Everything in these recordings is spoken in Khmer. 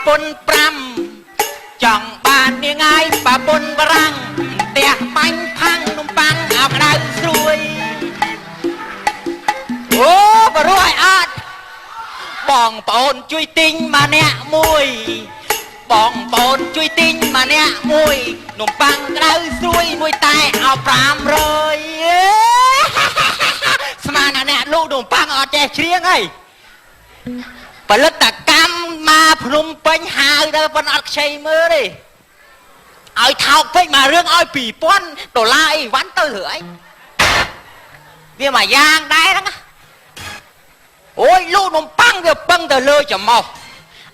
ពន្ធ5ចង់បាននាងឯងប្រពន្ធបារាំងផ្ទះបាញ់ផាំងនំប៉័ងអោក្តៅស្រួយអូបរោះឲ្យអត់បងប្អូនជួយទិញម្នាក់មួយបងប្អូនជួយទិញម្នាក់មួយនំប៉័ងក្តៅស្រួយមួយតែអោ500ស្មានណាអ្នកលក់នំប៉័ងអត់ចេះច្រៀងហីផលិតកម្មមកភ្នំពេញហៅទៅប៉ុនអត់ខ្ចីមើលទេឲ្យថោកពេកមករឿងឲ្យ2000ដុល្លារអីវ៉ាន់ទៅធ្វើអីវាមួយយ៉ាងដែរហ្នឹងណាអូយលក់នំប៉័ងវាពឹងទៅលើច្រមុះ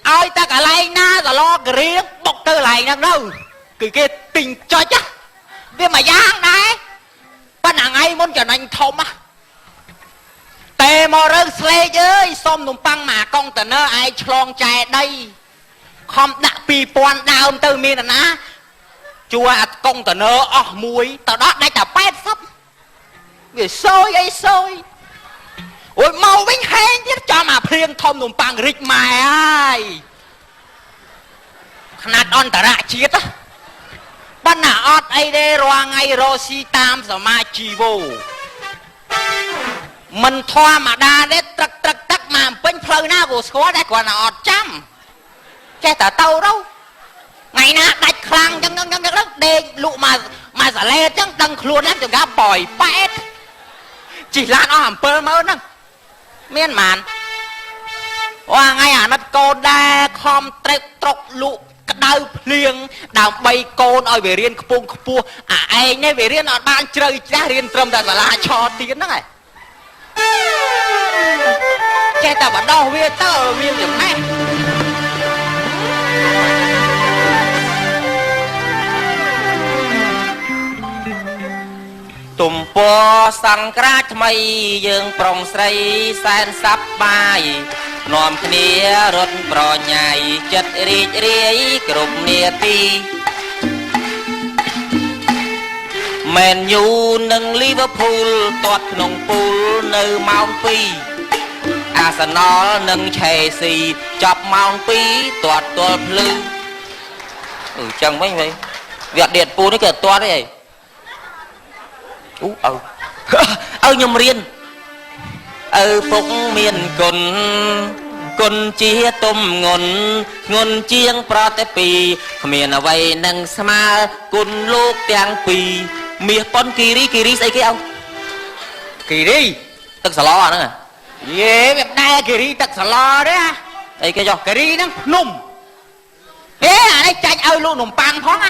ឲ្យតែកន្លែងណាសឡករៀងបុកទៅកន្លែងហ្នឹងទៅគឺគេទិញចុចណាវាមួយយ៉ាងដែរប៉ុន្តែថ្ងៃមុនចំណេញធំណាតែមករើស្លេកអើយសុំនំប៉័ងមកកុងតឺន័រឯងឆ្លងចែដីខំដាក់2000ដើមទៅមាននរណាជួអាកុងតឺន័រអស់មួយទៅដល់ដាច់តែ80វាសយអីសយអូយមកវិញហែងទៀតចំអាភ្លៀងធំនំប៉័ងរិចម៉ែហើយຂະຫນາດអន្តរជាតិណាប៉ុន្តែអត់អីទេរាល់ថ្ងៃរកស៊ីតាមសមាជីវោមិនធម្មតាទេត្រឹកត្រឹកទឹកមកពេញផ្លូវណាក៏ស្គាល់ដែរគ្រាន់តែអត់ចាំចេះតែទៅទៅថ្ងៃណាដាច់ខ្លាំងចឹងចឹងចឹងចឹងដេកលក់មកមកសាឡេតចឹងដឹងខ្លួនហ្នឹងចង្កាប៉យប៉ែតជិះឡានអស់7ម៉ឺនហ្នឹងមានប៉ុន្មានអូថ្ងៃអាណិតកូនដែរខំត្រេកត្រុកលក់ក្តៅភ្លៀងដើម្បីកូនឲ្យវារៀនខ្ពង់ខ្ពស់អាឯងនេះវារៀនអត់បានជ្រៅជ្រះរៀនត្រឹមតែសាលាឆទៀនហ្នឹងឯងចេះតែបដោះវាទៅមានចំណេះ ទំព័រសង្ក្រាចថ្មីយើងប្រុងស្រីសែនសប្បាយនាំគ្នារត់ប្រញ៉ៃចិត្តរីករាយគ្រប់នាទីមែនយូនិងលីវើពូលទាត់ក្នុងពូលនៅម៉ោង2អាសណលនិងឆេស៊ីចប់ម៉ោង2ទាត់ទល់ភ្លឺអឺចឹងវិញវិញវាអត់ដៀតពូនេះគេអត់ទាត់ទេអីអូឪឪខ្ញុំរៀនឪពុកមានគុណគុណជាទុំងន់ធ្ងន់ជាងប្រតិពីគ្មានអ្វីនឹងស្មើគុណលោកទាំងពីរមាសប៉ុនគិរីគិរីស្អីគេឪ គិរី ទឹកសឡអាហ្នឹង យេវាមិនដែរគិរីទឹកសឡទេហ่ะ អីគេចុះ គិរីហ្នឹងភ្នំហេអានេះចាញ់ឲ្យលក់នំប៉័ងផងណា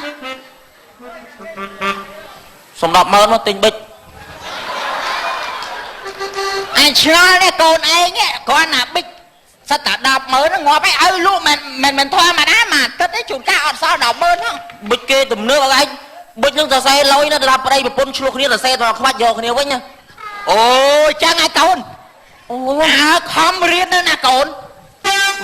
សុំ100000មកទិញប៊ិច អញឆ្ងល់នេះកូនឯងនេះគ្រាន់តែប៊ិចសិតតែ100000ហ្នឹងងាប់ឯងឲ្យលក់មិនមិនមិនធម្មតាមួយអាទិត្យទេជួនកាលអត់សល់100000ហ្នឹង ប៊ិចគេទំនើបឲ្យឯងប៊ិចនឹងសរសេរលុយណាដល់ប្តីប្រពន្ធឆ្លោះគ្នាសរសេរដល់ខ្វាច់យកគ្នាវិញណា អូយចឹងឯងកូន អូ អើខំរៀនទៅណាកូន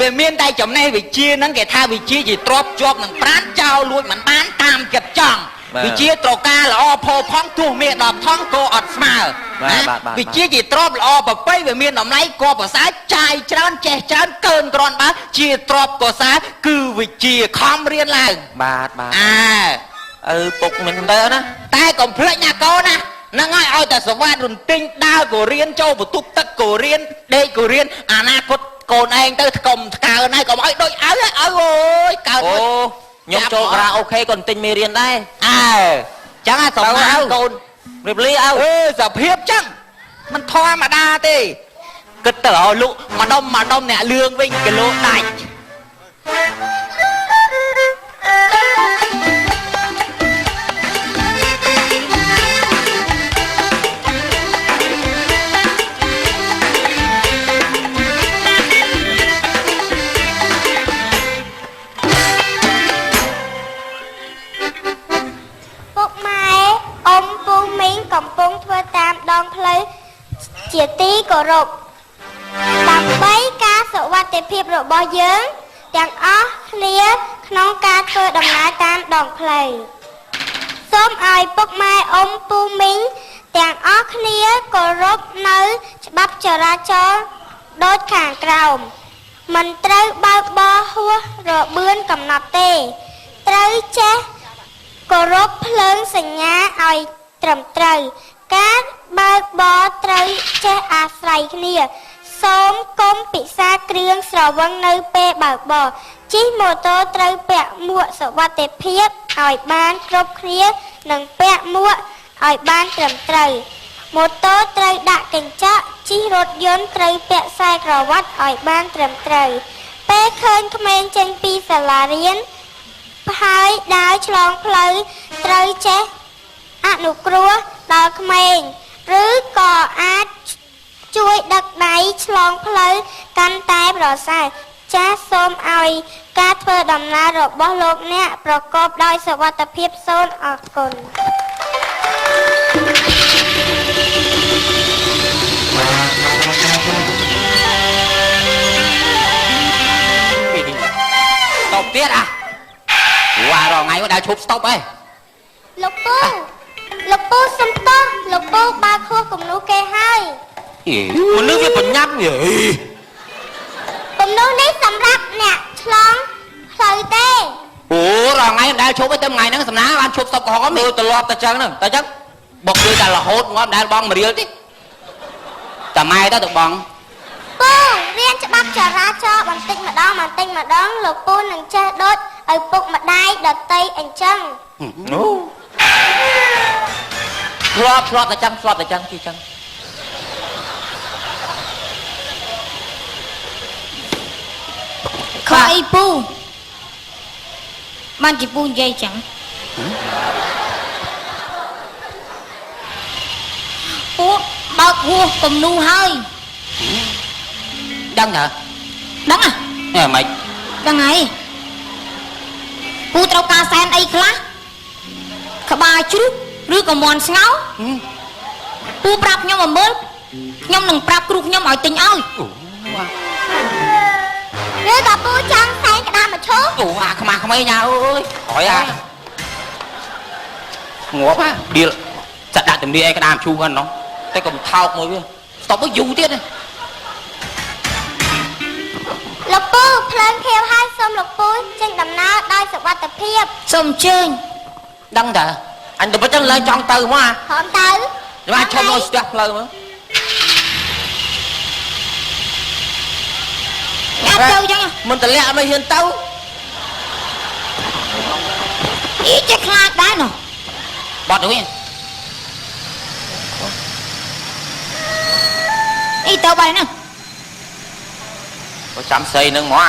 វាមានតែចំណេះវិជ្ជាហ្នឹងគេថាវិជ្ជាជាទ្របជាប់នឹងប្រានចោលលួចមិនបានតាមចិត្តចង់វិជ្ជាត្រកាល្អផូរផង់ទោះមាន10ថងក៏អត់ស្មើ បាទបាទបាទ វិជ្ជាជាទ្របល្អប្រពៃវាមានតម្លៃក៏ប្រសើរចាយច្រើនចេះច្រើនកើនក្រាន់បើជាទ្របកសាគឺវិជ្ជាខំរៀនឡើង បាទបាទ អើ ឪពុកមិនទៅណា តែកុំភ្លេចណាកូនណាហ្នឹងហើយឲ្យតែសវត្ថរន្ទិញដើរក៏រៀនចូលបន្ទប់ទឹកក៏រៀនដេកក៏រៀនអនាគតកូនឯងទៅថ្កុំថ្កើណហើយកុំឲ្យដូចឪឪអូយកើន អូខ្ញុំចូលការ៉ាអូខេក៏ទិញមេរៀនដែរ អើចឹងអាសម្មាកូន រៀបលាឪ អឺសភាពចឹងមិនធម្មតាទេគិតទៅឲ្យលក់ម្ដុំម្ដុំអ្នកលឿងវិញគីឡូដាច់ ពុកម៉ែអ៊ំពូមីងកំពុងធ្វើតាមដងផ្លូវជាទីគោរពដើម្បីការសុវត្ថិភាពរបស់យើង ទាំងអស់គ្នាក្នុងការធ្វើដំណើរតាមដងផ្លូវសូមឲ្យពុកម៉ែអ៊ំពូមីងទាំងអស់គ្នាគោរពនៅ ច្បាប់ចរាចរណ៍ដូចខាងក្រោម មិនត្រូវបើកបរហួសរបឿនកំណត់ទេ ត្រូវចេះគោរពភ្លើងសញ្ញាឲ្យត្រឹមត្រូវ ការបើកបរត្រូវចេះអាស្រ័យគ្នា សូមកុំពិសាគ្រឿងស្រវឹងនៅពេលបើកបរជិះម៉ូតូត្រូវពាក់មួកសុវត្ថិភាពឲ្យបានគ្រប់គ្នានិងពាក់មួកឲ្យបានត្រឹមត្រូវម៉ូតូត្រូវដាក់កញ្ចក់ជិះរថយន្តត្រូវពាក់ខ្សែក្រវ៉ាត់ឲ្យបានត្រឹមត្រូវពេលឃើញក្មេងចេញពីសាលារៀនហើយដើរឆ្លងផ្លូវត្រូវចេះអនុគ្រោះដល់ក្មេងឬក៏អាចជួយដឹកដៃឆ្លងផ្លូវកាន់តែប្រសើរចាសសូមឲ្យការធ្វើដំណើររបស់លោកអ្នកប្រកបដោយសុវត្ថិភាពសូមអរគុណ តបទៀតអាវ៉ារងថ្ងៃមកដល់ឈប់ស្តុបឯង លោកពូលោកពូសុំទោសលោកពូបើកហួសគំនូគេហើយ មនុស្សវាប្រញាប់ហី គំនូនេះសម្រាប់អ្នកឆ្លងផ្លូវទេ អូរងថ្ងៃមិនដែលឈប់ទេតែថ្ងៃហ្នឹងសំណាបានឈប់ស្តុបក្រហមមើលត្រឡប់តែចឹងហ្នឹងតែចឹងបុកលុយតែរហូតងាប់ដែលបងមួយរៀលទេតែម៉ែទៅទៅបង ពូរៀនច្បាប់ចរាចរណ៍បន្តិចម្ដងបន្តិចម្ដងលោកពូនឹងចេះដូចឪពុកម្ដាយដតីអញ្ចឹង អូធ្លាប់ធ្លាប់តែចឹងធ្លាប់តែចឹងទីចឹង ខអីពូបានជាពូនិយាយចឹងពូបើកហួសគំនូហើយ ដឹងតើ ដឹងហ៎ ហេម៉េច ដឹងហើយពូត្រូវការសែនអីខ្លះក្បាលជ្រុះឬក៏មន់ស្ងោពូប្រាប់ខ្ញុំមកមើលខ្ញុំនឹងប្រាប់គ្រូខ្ញុំឲ្យទិញឲ្យ អូ ឬក៏ពូចង់សែនក្តាមមឈូស អូអាខ្មាស់ក្មេងញ៉ាអើយក្រោយអាងាប់អាដៀលចាក់ដាក់ទំនាយអីក្តាមឈូហ្នឹងណោះតែកុំថោកមួយវាស្តុបយូរទៀតណា លោកពូភ្លើងខៀវហើយសូមលោកពូចេញដំណើរដោយសុវត្ថិភាព សូមអញ្ជើញ ដឹងតើអញទៅចឹងឡើងចង់ទៅមក ព្រមទៅ អាចាំឈប់នៅស្ទះផ្លូវមើល អាប់ទៅចឹង មិនតម្លាក់មិនហ៊ានទៅ អីចេះខ្លាចដែរណោះ បត់ទៅវិញ អីទៅបែរហ្នឹង បើចាំស្រីនឹងមកអា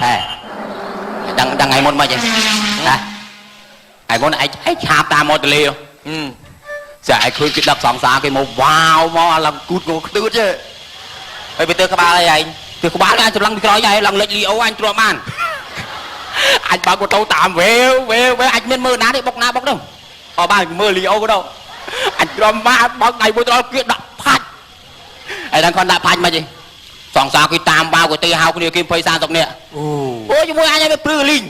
ហេហេដឹងដឹងថ្ងៃមុនមកចេះណាថ្ងៃមុនឯងឯងឆាបតាមមកទលាចាឯងឃើញគេដឹកសង្សារគេមកវ៉ាវមកអាឡើងគូតងខ្ទឺតទេ ហើយไปទើក្បាលអីឯង គឺក្បាលអញចម្លងពីក្រោយឯងឡើងលិចលីអូអញទ្រាំបានអញបើកម៉ូតូតាមវេវវេវវេអញមានមើលណាទេបុកណាបុកនោះអបើមើលលីអូក៏ដល់អញទ្រាំបានបើកដៃមួយទៅដល់គេដាក់ផាច់ហើយដល់គាត់ដាក់ផាច់មកទេសង្សារគេតាមបាវគេទៅហៅគ្នាគេ20 30នាក់ អូ អូជាមួយអញឲ្យវាព្រឺលីង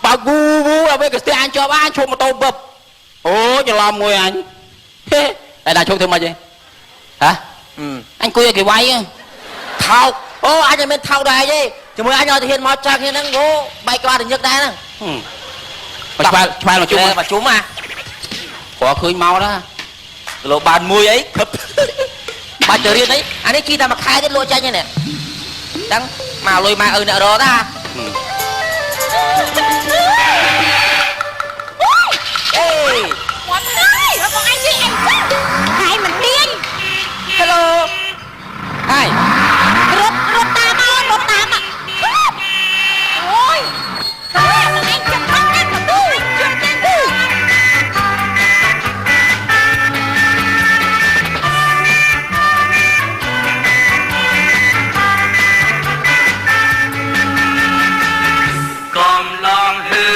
បើកវូវូដល់វាគេស្ទះអញជាប់អញឈប់ម៉ូតូបឹបអូច្រឡំមួយអញហេតែដល់ឈប់ធ្វើម៉េចទេហ៎អញគួយឲ្យគេវាយ ថោកអូអញមិនមែនថោកដែរឯងទេជាមួយអញឲ្យទៅហ៊ានមកចាស់គ្នាហ្នឹងអូបែកក្បាលទៅញឹកដែរហ្នឹង មកឆ្វែលឆ្វែលមកជុំ មកជុំអា ព្រោះឃើញមកដែរ គីឡូបានមួយអីខឹបបាច់ទៅរៀនអីអានេះជីតែមួយខែទៀតលក់ចាញ់ហ្នឹងដឹងមកលុយម៉ែឪអ្នករកតាអេ គាត់ហើយបងឯងនិយាយអីចឹងហើយមិនទៀង Hello ហើយ រត់រត់តាមមករត់តាមមកអូយហើយបងឯងចាំបាច់ណាស់ពូជិះតាមពូ កំឡងហឺ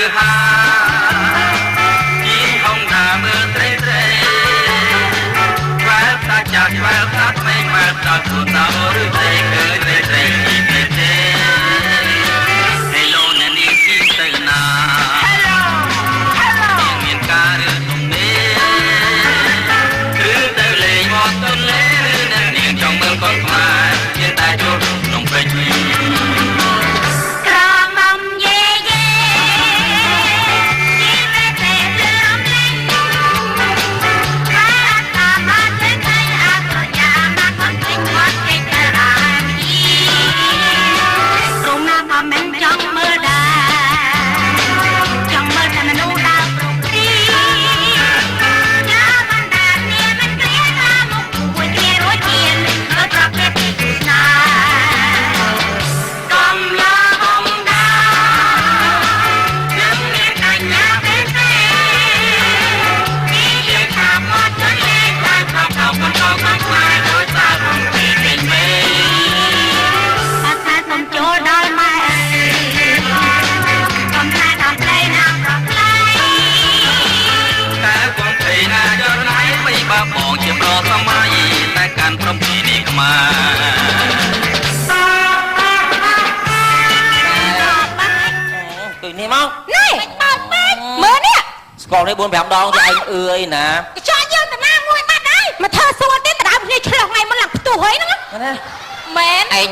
ល់នេះ4 5ដងទៅឯងអឺអីណា កញ្ចក់យើងតាណាមួយបាត់ហើយមកធ្វើសួរទៀតដដើមគ្នាឆ្លោះថ្ងៃមុនឡើងផ្ទុះហើយហ្នឹង ណា មែន ឯង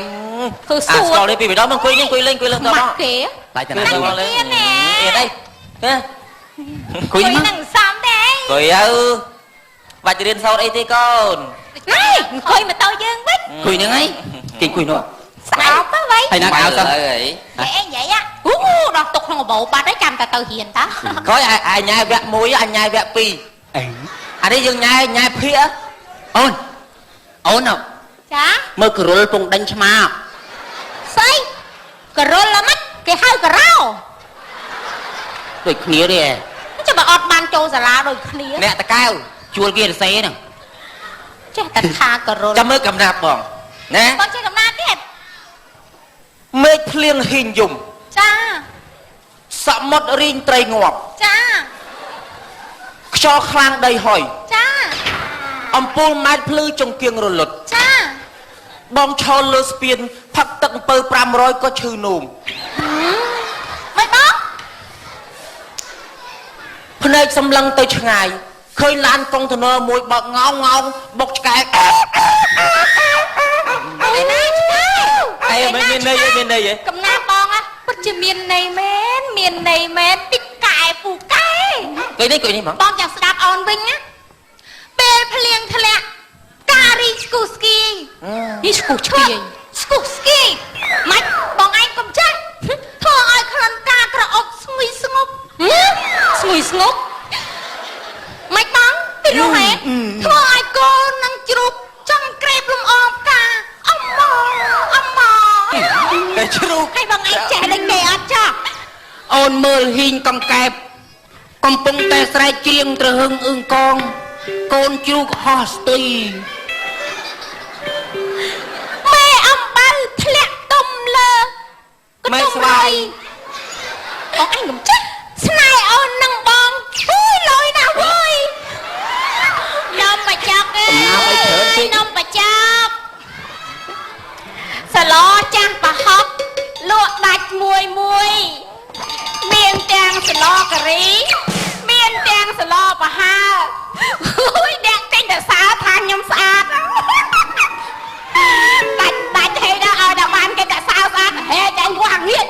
ធ្វើសួរ ស្គាល់នេះពីម្ដងមកអង្គុយនេះអង្គុយលេងអង្គុយលេងតោះ ម៉ាក់គេ ឡាយតាណាលេងអៀនអីហ៎ អង្គុយនឹងសំទេ អង្គុយទៅបាច់រៀនសូត្រអីទេកូន ណែអង្គុយមកតយើងវិញ អង្គុយហ្នឹងឯងគេអង្គុយនោះ ស្អប់ទៅវិញ ហើយណាកៅសិន អី និយាយអីនិយាយអូដោះទុកក្នុងអបោបាត់ហើយចាំតែទៅហ៊ានតា ក្រោយអាញ៉ែវគ្គ1អញញ៉ែវគ្គ2 អេ អានេះយើងញ៉ែញ៉ែភាក អូនអូន ចា មើលករលពងដេញឆ្មា ស្អីករលល្មិចគេហៅការោ ដូចគ្នាទេ ចាំបើអត់បានចូលសាលាដូចគ្នា អ្នកតកែវ ជួលគេរសេហ្នឹង ចេះតែថាករល ចាំមើលកំណាប់បងណា បងចេះកំណាប់ទៀត មេឃភ្លៀងហ៊ីងយំ ចា សមុទ្ររីងត្រីងាប់ ចា ខ្យល់ខ្លាំងដីហុយ ចា អំពូលម៉ែត្រភ្លឺចង្គៀងរលត់ ចា បងឈរលើស្ពានផឹកទឹកអំពៅ500ក៏ឈឺនោម មិនបង ភ្នែកសម្លឹងទៅឆ្ងាយឃើញឡានកុងតឺន័រមួយបើកងោងងោងបុកឆ្កែ ឯណាឆ្កែ អេមិនមានន័យទេមានន័យទេ កំណាប់បងពិតជាមានន័យមែនមានន័យមែនតិចកែពូកែ កុយនេះកុយនេះហ្មង បងចង់ស្ដាប់អូនវិញណាពេលភ្លៀងធ្លាក់ការីស្គូស្គីនេះស្គូស្គីស្គូស្គីម៉េចបងឯងកុំចេះធ្វើឲ្យក្លិនកាក្រអុកស្ងួយស្ងប់ស្ងួយស្ងប់ម៉េចបងពីនោះហេធ្វើឲ្យកូននឹងជ្រូកចង់ក្រេបលំអងផ្កាអមអម តែជ្រូក ហើយបងឯងចេះដូចគេអត់ចាស់ អូនមើលហ៊ីងកង្កែបកំពុងតែស្រែកច្រៀងត្រហឹងអឹងកងកូនជ្រូកហោះស្ទុយ មេអំបៅធ្លាក់ទុំលើ មេស្វាយ បងឯងកុំចេះស្នេហ៍អូននឹងបងអូយលយណាស់វើយនំបញ្ចុកអើយនំបញ្ចុកសឡចាស់ប្រហុកលក់ដាច់មួយមួយមានទាំងសឡការី មានទាំងសឡប្រហើអូយអ្នកចេញតែសើថាខ្ញុំស្អាតដាច់ដាច់ហេដល់ឲ្យដល់បានគេតែសើស្អាតហេចាញ់វាងទៀត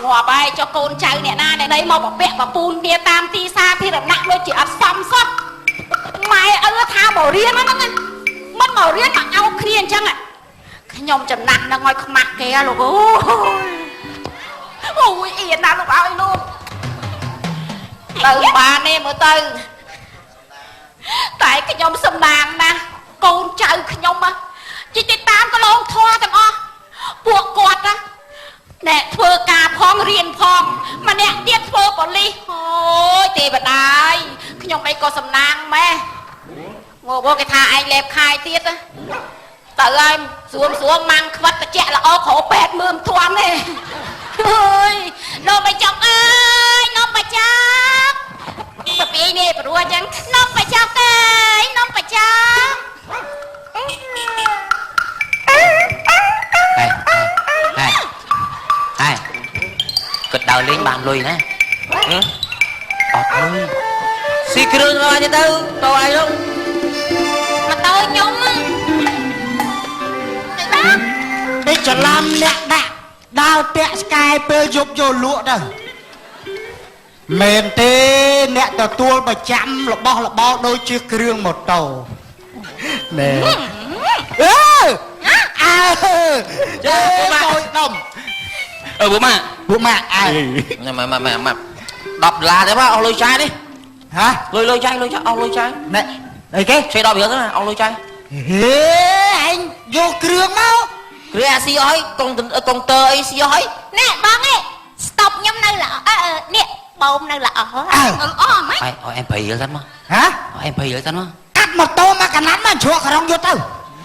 ងាប់ហើយចុះកូនចៅអ្នកណាអ្នកណីមកបពាក់បពូនគ្នាតាមទីសាធារណៈដូចជាអត់សមសោះម៉ែឪថាមករៀនហ្នឹងណាមិនមករៀនមកអោបគ្នាអញ្ចឹងខ្ញុំចំណាស់នឹងឲ្យខ្មាស់គេហ៎លោកអូយអូយអៀនណាស់លោកឲ្យលោកទៅបានទេមើលទៅតែខ្ញុំសំណាងណាស់កូនចៅខ្ញុំជិះទៅតាមកលងធွာទាំងអស់ពួកគាត់ណា អ្នកធ្វើការផងរៀនផងម្នាក់ទៀតធ្វើប៉ូលីសអូយទេវតាយខ្ញុំអីក៏សំណាងម៉េះងោបគេថាឯងលេបខាយទៀតណាទៅហើយស្រួមស្រួមម៉ាំងខ្វិតតិចល្អក្រពេទ្យមើលមិនទាន់ទេអើយនំបញ្ចុកអើយនំបញ្ចុកបពីនេះព្រោះអញ្ចឹងនំបញ្ចុកអើយនំបញ្ចុក ហេហេហេហេគាត់ដើរលេងបានលុយណាអត់លុយ ស៊ីគ្រឿងមកអញទៅតោឯងនោះ មកតូចខ្ញុំហ្នឹងទៅបាន ឯច្រឡំអ្នកដាក់ដើរតាក់ស្កែពេលយប់យកលក់ទៅមែនទេអ្នកទទួលប្រចាំរបស់របរដូចជាគ្រឿងម៉ូតូណែអឺអើចេះតូចដុំ អឺពួកម៉ា ពួកម៉ាក់អើ ម៉ែម៉ែម៉ែម៉ែ10ដុល្លារទេបាទអស់លុយចាយនេះ ហ៎ លុយលុយចាយលុយចាយអស់លុយចាយ ណែអីគេ ឆេ10រៀលទៅណាអស់លុយចាយ ហេឯងយកគ្រឿងមក គ្រឿងអាស៊ីអស់ហើយកុងកុងទ័រអីស៊ីអស់ហើយ ណែបងឯងស្តុបខ្ញុំនៅល្អអឺនេះបោមនៅល្អ អើ ល្អហ្មង ឲ្យឲ្យអែម20រៀលសិនមក ហ៎ ឲ្យអែម20រៀលសិនមក កាត់ម៉ូតូមកកណាត់មកជ្រក់ក្រុងយកទៅ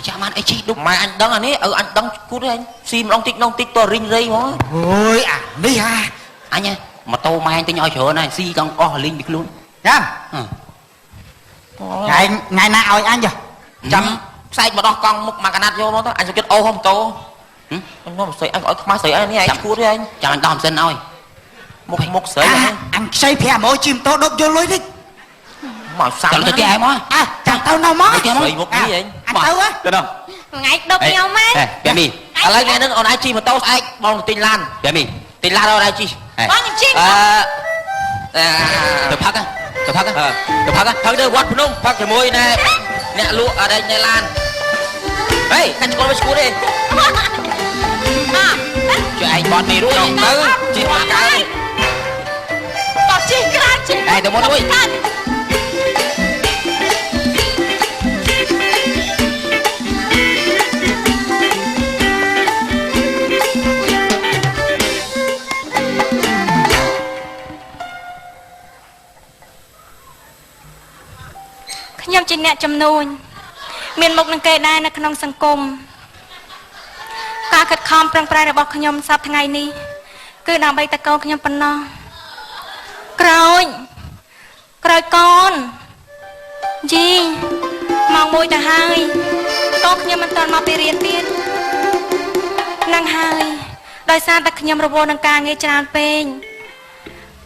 ចាំបានអីជីដុំ ម៉ែអញដឹងអានេះឪអញដឹងគូតឯងស៊ីម្ដងតិចម្ដងតិចតរីងរៃហ្មង អូយអានេះហា អញម៉ូតូម៉ែទិញឲ្យច្រើនហើយស៊ីកង់អស់លីងពីខ្លួន ចាំថ្ងៃថ្ងៃណាឲ្យអញចុះ ចាំផ្សែកមកដោះកង់មុខមកកណាត់យកមកទៅអញសុខចិត្តអូសម៉ូតូ ខ្ញុំស្រីអញឲ្យខ្មាស់ស្រីអញនេះឯងឈួតទេអញ ចាំអញដោះម៉ាស៊ីនឲ្យ មុខមុខស្រី អាអញខ្ចី500ជិះម៉ូតូដប់យកលុយនេះ មកសាំ ចាំទៅផ្ទះឯងមក អើចាំទៅនៅមក ទៅផ្ទះមក ស្រីមុខនេះឯង អញទៅហ៎ ទៅដល់ ថ្ងៃដប់ខ្ញុំហ៎ ហេពាមី ឥឡូវថ្ងៃហ្នឹងអូនឯងជិះម៉ូតូស្អែកបងទៅទិញឡាន ពាមី ទិញឡានអូនឯងជិះ ហេ បងខ្ញុំជិះ អឺ ទៅផឹកទៅផឹកទៅផឹក ផឹកទៅវត្តភ្នំផឹកជាមួយណែអ្នកលក់អត់ឯងនៅឡានហេកាច់ឆ្កល់មិនឈួតទេ ជួយឯងបត់មិនរួច ចង់ទៅជិះមកកើត តោះជិះក្រានជិះ ឯងទៅមុនអុយ កាត់ខ្ញុំជាអ្នកចំនួនមានមុខនឹងគេដែរនៅក្នុងសង្គមការខិតខំប្រឹងប្រែងរបស់ខ្ញុំសប្តាហ៍ថ្ងៃនេះគឺដើម្បីតកូនខ្ញុំប៉ុណ្ណោះក្រោយក្រោយកូនយីម៉ោង1ទៅហើយកូនខ្ញុំមិនទាន់មកពីរៀនទៀតនឹងហើយដោយសារតែខ្ញុំរវល់នឹងការងារច្រើនពេក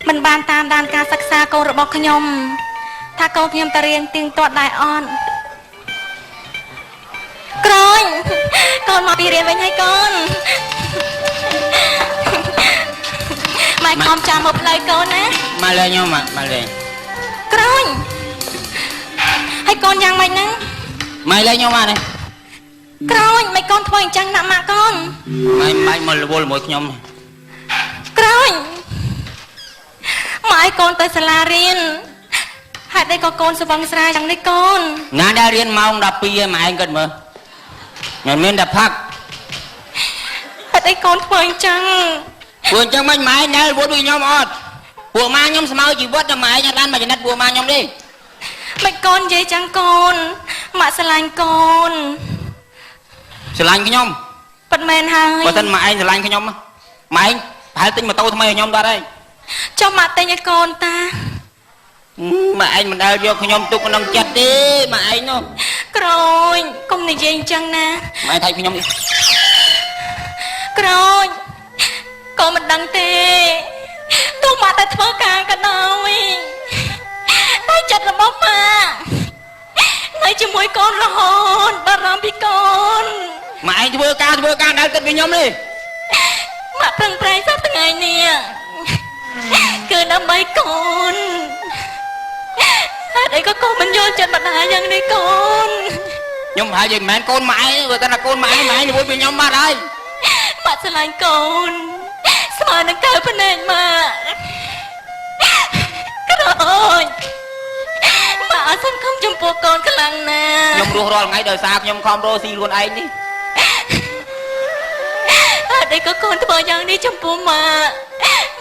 មិនបានតាមដានការសិក្សាកូនរបស់ខ្ញុំថាកូនខ្ញុំតរៀនទៀងទាត់ដែរអត់ក្រោយកូនមកពីរៀនវិញហើយកូនម៉ែខំចាំមកផ្លូវកូនណា មកលេងខ្ញុំមកលេង ក្រោយហើយកូនយ៉ាងម៉េចហ្នឹង មកលេងខ្ញុំមកនេះ ក្រោយមិនកូនធ្វើអញ្ចឹងណាក់ម៉ាក់កូន មិនបាច់មករវល់ជាមួយខ្ញុំ ក្រោយម៉ែឲ្យកូនទៅសាលារៀនហេតុអីក៏កូនស្វឹងស្រាយយ៉ាងនេះកូន ណាដែលរៀនម៉ោង12ឯងម៉ែឯងគិតមើលមិនមានតែផឹក ហេតុអីកូនធ្វើអញ្ចឹង ព្រោះអញ្ចឹងមិនម៉ែឯងដែលរវល់ដូចខ្ញុំអត់ពួកម៉ាខ្ញុំស្មើជីវិតតែម៉ែឯងអត់បានមកចំណិតពួកម៉ាខ្ញុំទេ មិនកូននិយាយចឹងកូនម៉ាក់ស្រឡាញ់កូន ស្រឡាញ់ខ្ញុំ ពិតមែនហើយ បើមិនម៉ែឯងស្រឡាញ់ខ្ញុំម៉ែឯងប្រហែលទិញម៉ូតូថ្មីឲ្យខ្ញុំដល់ហើយ ចុះម៉ាក់ទិញឲ្យកូនតា ម៉ែឯងមិនដែលយកខ្ញុំទុកក្នុងចិត្តទេម៉ែឯងនោះ ក្រោយកុំនិយាយអញ្ចឹងណា ម៉ែថៃខ្ញុំ ក្រោយកូនមិនដឹងទេទោះម៉ាក់តែធ្វើការក៏ដោយតែចិត្តរបស់ម៉ាក់នៅជាមួយកូនរហូតបារម្ភពីកូន ម៉ែឯងធ្វើការធ្វើការដែលគិតពីខ្ញុំទេ ម៉ាក់ប្រឹងប្រែងសប្តាហ៍ថ្ងៃនេះគឺដើម្បីកូនហេតុអីក៏កូនមិនយល់ចិត្តម្ដាយយ៉ាងនេះកូន ខ្ញុំប្រហែលជាមិនមែនកូនម៉ែឯងបើតែកូនម៉ែឯងម៉ែឯងរវល់ពីខ្ញុំបាត់ហើយ ម៉ាក់ស្រឡាញ់កូនស្មើនឹងកៅភ្នែកម៉ាក់ក្រោយម៉ាក់អត់សង្ឃឹមចំពោះកូនខ្លាំងណាស់ ខ្ញុំរស់រាល់ថ្ងៃដោយសារខ្ញុំខំរកស៊ីខ្លួនឯងនេះ ហេតុអីក៏កូនធ្វើយ៉ាងនេះចំពោះម៉ាក់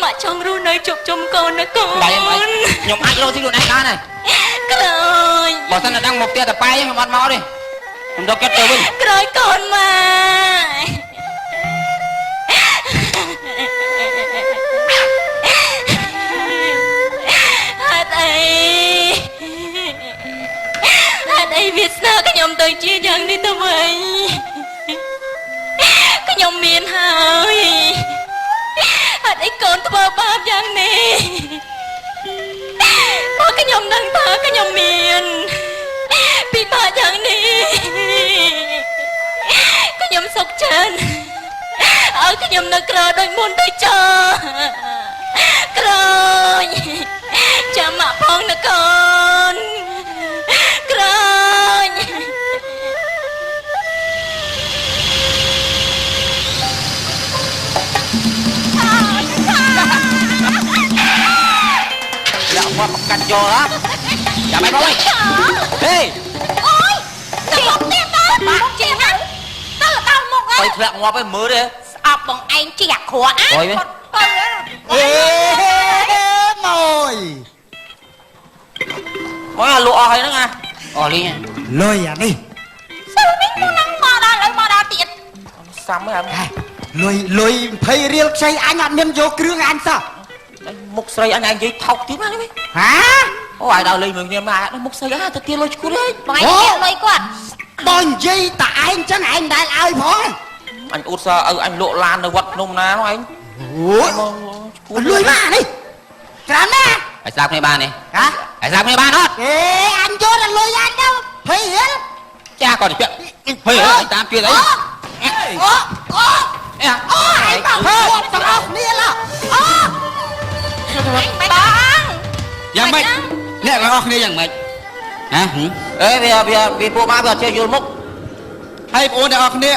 ម៉ាក់ចង់រស់នៅជប់ជុំកូនណាកូន បាយបាយខ្ញុំអាចរកស៊ីខ្លួនឯងបានហើយ ក្រោយ បើសិនតែដឹងមកផ្ទះតប៉ែខ្ញុំអត់មកទេខ្ញុំទៅគិតទៅវិញ ក្រោយកូនម៉ាក់ហេតុអីហេតុអីវាសនាខ្ញុំទៅជាយ៉ាងនេះទៅវិញខ្ញុំមានហើយហេតុអីកូនធ្វើបាបយ៉ាងនេះព្រោះខ្ញុំដឹងថាខ្ញុំមានពិបាកយ៉ាងនេះខ្ញុំសុខចិត្តឲ្យខ្ញុំនៅក្រដូចមុនទៅចោក្រោយចាំម៉ាក់ផងណាកូនក្រោយ លាក់មកកាត់យកហ៎ ចាំឯងបងអើយហេ អូយទៅមុខទៀតតើមុខជាហ្នឹងទៅដល់មុខ ទៅធ្លាក់ងាប់ឯងមើលទេ ស្អប់បងឯងជាអាក្រក់អា អុយវិញ ទៅ អេម៉យ មកអាលក់អស់ហើយហ្នឹងអា អស់លីង លុយអានេះ ស៊ូនេះមកនឹងមកដល់ឥឡូវមកដល់ទៀត សាំហ្នឹង ហេលុយលុយ20រៀលខ្ចីអញអត់មានយកគ្រឿងអញសោះ មុខស្រីអញឯងនិយាយថោកទៀតណានេះ ហា អូអាយដល់លេងមួយគ្នាមកមុខស្រីអាទៅទៀតលុយឈួតហើយ បងឯងជាលុយគាត់ បើនិយាយតែឯងចឹងឯងមិនដែលឲ្យផង អញអ៊ូតសឪអញលក់ឡាននៅវត្តភ្នំណានោះឯង អូយលុយមកនេះច្រើនណាស់ ហើយស្លាប់គ្នាបានទេ ហ៎ ហើយស្លាប់គ្នាបានអត់ អេអញយកតែលុយអញទៅ20រៀល ចាគាត់ពាក់20រៀលតាមទៀតអី អូអូអូអូឯងមកទាំងអស់គ្នាឡើអូ បង យ៉ាងម៉េចអ្នកទាំងអស់គ្នាយ៉ាងម៉េចហ៎ អេវាវាវាពួកម៉ាវាអត់ចេះយល់មុខ ហើយបងប្អូនទាំងអស់គ្នា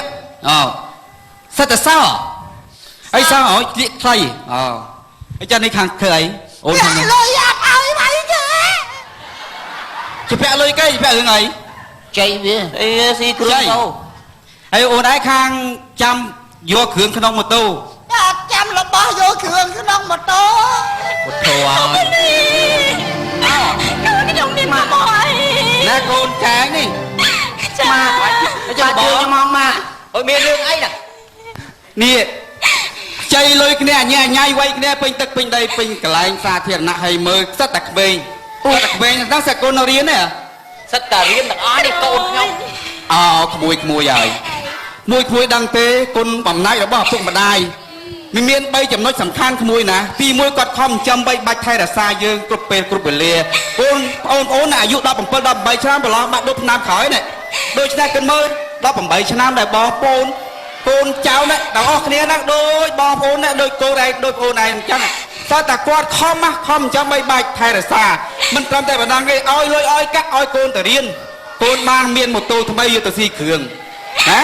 អូសិតតែសោហើយសោឲ្យក្លៀកខ្លីអូហើយចានេះខាងធ្វើអីអូនខាងនេះ លុយអត់ឲ្យមកទេ ជាពាក់លុយគេជាពាក់រឿងអី ចៃវា អីស៊ីគ្រឿងទៅ ហើយអូនឯងខាងចាំយកគ្រឿងក្នុងម៉ូតូ អត់ចាំរបស់យកគ្រឿងក្នុងម៉ូតូ ពុទ្ធោអើយ កូនខ្ញុំមានមកអី ណាកូនចែងនេះ ចា ចាជឿខ្ញុំមកម៉ាក់ អើយមានរឿងអីណា នេះខ្ចីលុយគ្នាអញ្ញាញ៉ៃវៃគ្នាពេញទឹកពេញដីពេញកន្លែងសាធារណៈហើយមើលសិតតែក្មេងសិតតែក្មេងហ្នឹងសិតកូននៅរៀនទេ សិតតារៀនទាំងអស់នេះកូនខ្ញុំ អោក្មួយក្មួយហើយមួយក្មួយដឹងទេគុណបំណាច់របស់ឪពុកម្ដាយមានមាន3ចំណុចសំខាន់ក្មួយណាទី1គាត់ខំចិញ្ចឹមបីបាច់ថែរក្សាយើងគ្រប់ពេលគ្រប់វេលាអូនបងប្អូនណាអាយុ17 18ឆ្នាំប្រឡងបាក់ដប់ឆ្នាំក្រោយនេះដូច្នេះគិតមើល18ឆ្នាំដែលបងប្អូនកូនចៅណាទាំងអស់គ្នាណាដូចបងប្អូនណាដូចកូនឯងដូចប្អូនឯងអញ្ចឹងសតតែគាត់ខំណាខំចិញ្ចឹមបីបាច់ថែរក្សាមិនត្រឹមតែប៉ុណ្ណឹងទេឲ្យលុយឲ្យកាក់ឲ្យកូនទៅរៀនកូនបានមានម៉ូតូថ្មីយកទៅស៊ីគ្រឿងណា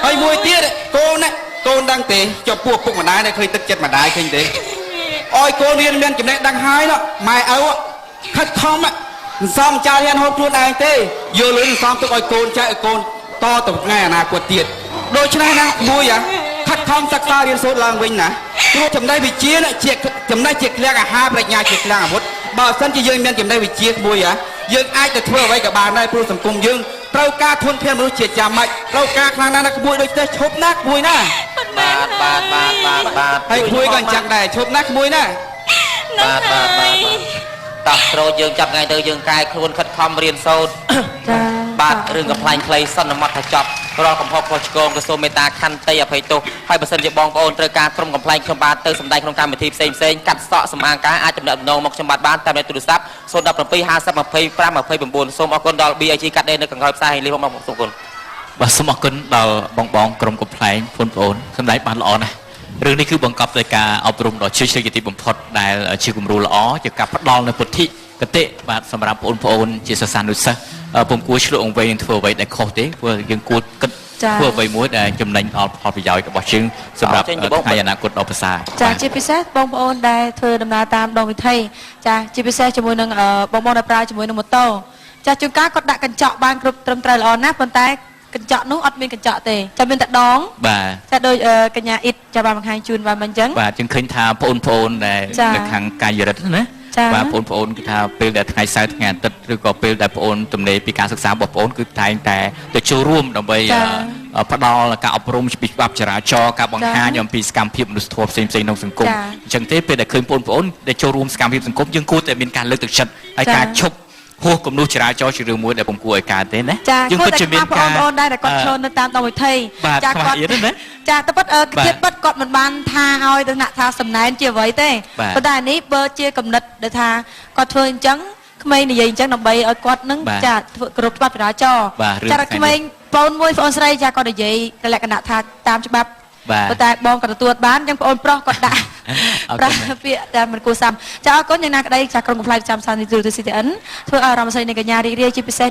ហើយមួយទៀតកូនណាកូនដឹងទេចំពោះពុកម្ដាយនេះឃើញទឹកចិត្តម្ដាយឃើញទេឲ្យកូនរៀនមានចំណេះដឹងហើយណម៉ែឪខិតខំសន្សំចាលរៀនហូបខ្លួនឯងទេយកលុយសន្សំទុកឲ្យកូនចែកឲ្យកូនតទៅថ្ងៃអនាគតទៀតដូច្នេះណាមួយអាខិតខំសិក្សារៀនសូត្រឡើងវិញណាព្រោះចំណេះវិជ្ជាណាជាចំណេះជាឃ្លាំងអាហារប្រាជ្ញាជាឃ្លាំងអាវុធបើសិនជាយើងមានចំណេះវិជ្ជាមួយអាយើងអាចទៅធ្វើអ្វីក៏បានដែរព្រោះសង្គមយើងត្រូវការធនធានមនុស្សជាចាំបាច់ត្រូវការខ្លាំងណាស់ណាក្មួយដូច្នេះឈប់ណាក្មួយណា បាទបាទបាទបាទបាទ ហើយក្មួយក៏អញ្ចឹងដែរឈប់ណាក្មួយណា បាទបាទបាទតោះត្រូយើងចាប់ថ្ងៃទៅយើងកែខ្លួនខិតខំរៀនសូត្រ ចា បាទរឿងកំ pl ែងខ្លីសន្មត់ថាចប់រាល់កំហុសខុសឆ្គងក៏សូមមេត្តាខន្តីអភ័យទោសហើយបើសិនជាបងប្អូនត្រូវការក្រុមកំ pl ែងខ្ញុំបាទទៅសម្ដែងក្នុងកម្មវិធីផ្សេងផ្សេងកាត់សក់សម្អាងការអាចទំនាក់ទំនងមកខ្ញុំបាទបានតាមលេខទូរស័ព្ទ017 50 25 29សូមអរគុណដល់ BIG កាត់ដេរនៅខាងក្រោយផ្សារហេងលីបងប្អូនសូមអរគុណ បាទសូមអរគុណដល់បងបងក្រុមកំ pl ែងបងប្អូនសម្ដែងបានល្អណាស់រឿងនេះគឺបង្កប់ដោយការអប់រំដ៏ជ្រាលជ្រៅជាទីបំផុតដែលជាគំរូល្អជាការផ្ដល់នូវពុទ្ធិគតិបាទសម្រាប់បងប្អូនជាសិស្សានុសិស្សពុំគួរឆ្លក់អង្វែងនឹងធ្វើអ្វីដែលខុសទេព្រោះយើងគួរគិតធ្វើអ្វីមួយដែលចំណេញដល់ផលប្រយោជន៍របស់យើងសម្រាប់ថ្ងៃអនាគតដ៏ប្រសើរ ចាជាពិសេសបងប្អូនដែលធ្វើដំណើរតាមដងវិថីចាជាពិសេសជាមួយនឹងបងប្អូនដែលប្រើជាមួយនឹងម៉ូតូចាជួនកាលគាត់ដាក់កញ្ចក់បានគ្រប់ត្រឹមត្រូវល្អណាស់ប៉ុន្តែកញ្ចក់នោះអត់មានកញ្ចក់ទេចាមានតែដង បាទ ចាដូចកញ្ញាអ៊ីតចាបានបង្ហាញជូនបានមិនអញ្ចឹង បាទយើងឃើញថាបងប្អូនដែលនៅខាងកាយរិទ្ធណាបាទបងប្អូនគឺថាពេលដែលថ្ងៃសៅរ៍ថ្ងៃអាទិត្យឬក៏ពេលដែលបងប្អូនទំនេរពីការសិក្សារបស់បងប្អូនគឺតែងតែទៅចូលរួមដើម្បីផ្ដល់ការអប់រំពីច្បាប់ចរាចរណ៍ការបង្ហាញអំពីសកម្មភាពមនុស្សធម៌ផ្សេងៗក្នុងសង្គមអញ្ចឹងទេពេលដែលឃើញបងប្អូនដែលចូលរួមសកម្មភាពសង្គមយើងគួរតែមានការលើកទឹកចិត្តហើយការឈប់ហួសគំនូសចរាចរណ៍ជារឿងមួយដែលពុំគួរឲ្យកើតទេណា យើងពិតជាមានការបងប្អូនដែរដែលគាត់ចូលនៅតាមដងវិថី ចាគាត់ ចាតែពិតគៀបពិតគាត់មិនបានថាឲ្យទៅណាក់ថាសំណែនជាអ្វីទេប៉ុន្តែនេះបើជាកំណត់ដែលថាគាត់ធ្វើអញ្ចឹងក្មេងនិយាយអញ្ចឹងដើម្បីឲ្យគាត់នឹងចាធ្វើគ្រប់ច្បាប់ចរាចរណ៍ចាក្មេងបងមួយបងស្រីចាគាត់និយាយលក្ខណៈថាតាមច្បាប់ប៉ុន្តែបងក៏ទទួលបានអញ្ចឹងបងប្រុសគាត់ដាក់ប្រាពាក្យតែមិនគួរសមចាអរគុណយ៉ាងណាក្តីចាក្រុមកំ pl ប្រចាំសានីទូរទស្សន៍ CTN ធ្វើឲ្យអារម្មណ៍ស្រីនៃកញ្ញារីករាយជាពិសេស